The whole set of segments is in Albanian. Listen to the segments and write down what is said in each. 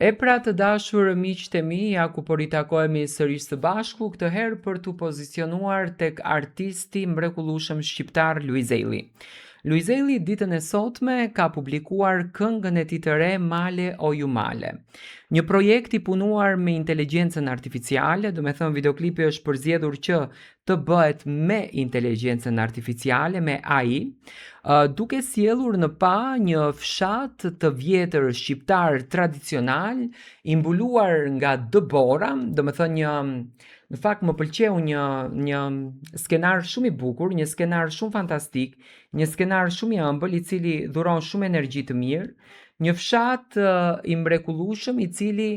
E pra të dashur miqtë e mi, ja ku po ritakohemi sërish së bashku, këtë herë për t'u pozicionuar tek artisti i mrekullueshëm shqiptar Luiz Ejlli. Luiz Ejlli ditën e sotme ka publikuar këngën e tij të re Male o ju male. Një projekt i punuar me inteligjencën artificiale, domethënë videoklipi është përzgjedhur që të bëhet me inteligjencën artificiale, me AI, duke sjellur në pah një fshat të vjetër shqiptar tradicional, i mbuluar nga dëbora, domethënë një në fakt më pëlqeu një një skenar shumë i bukur, një skenar shumë fantastik, një skenar shumë i ëmbël i cili dhuron shumë energji të mirë, një fshat i mrekullueshëm i cili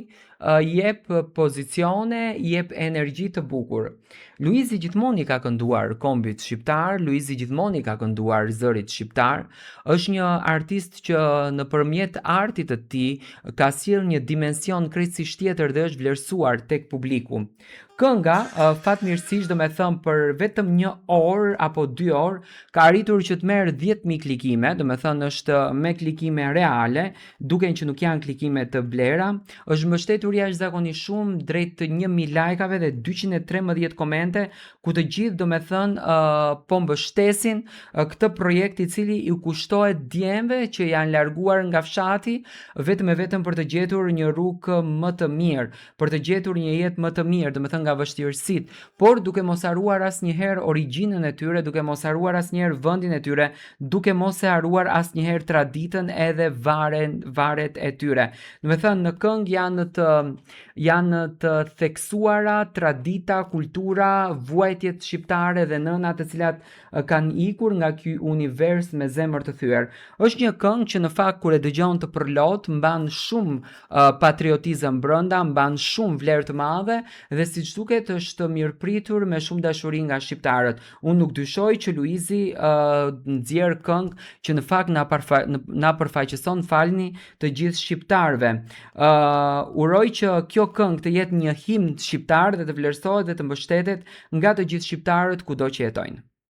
jep pozicione, jep energji të bukur. Luizi gjithmonë i ka kënduar kombit shqiptar, Luizi gjithmonë i ka kënduar zërit shqiptar. Është një artist që nëpërmjet artit të tij ka sjellë një dimension krejtësisht tjetër dhe është vlerësuar tek publiku. Kënga, fatmirësisht, domethënë për vetëm një orë apo dy orë, ka arritur që të merr 10.000 klikime, domethënë është me klikime reale, duken që nuk janë klikime të blera, është mbështetur jashtëzakonisht shumë drejt 1000 lajkave dhe 213 komente, ku të gjithë domethënë po mbështesin këtë projekt i cili i kushtohet djemve që janë larguar nga fshati vetëm e vetëm për të gjetur një rrugë më të mirë, për të gjetur një jetë më të mirë, domethënë nga vështirësitë, por duke mos harruar asnjëherë origjinën e tyre, duke mos harruar asnjëherë vendin e tyre, duke mos e harruar asnjëherë traditën edhe varen varet e tyre. Domethënë në këngë janë të janë të theksuara tradita, kultura, vuajtjet shqiptare dhe nënat të cilat kanë ikur nga ky univers me zemër të thyer. Është një këngë që në fakt kur e dëgjon të përlot, mban shumë patriotizëm brenda, mban shumë vlerë të madhe dhe siç duket është mirëpritur me shumë dashuri nga shqiptarët. Unë nuk dyshoj që Luizi nxjerr këngë që në fakt na përfa, na përfaqëson falni të gjithë shqiptarëve. Uroj që kjo këngë të jetë një himn shqiptar dhe të vlerësohet dhe të mbështetet nga të gjithë shqiptarët kudo që jetojnë.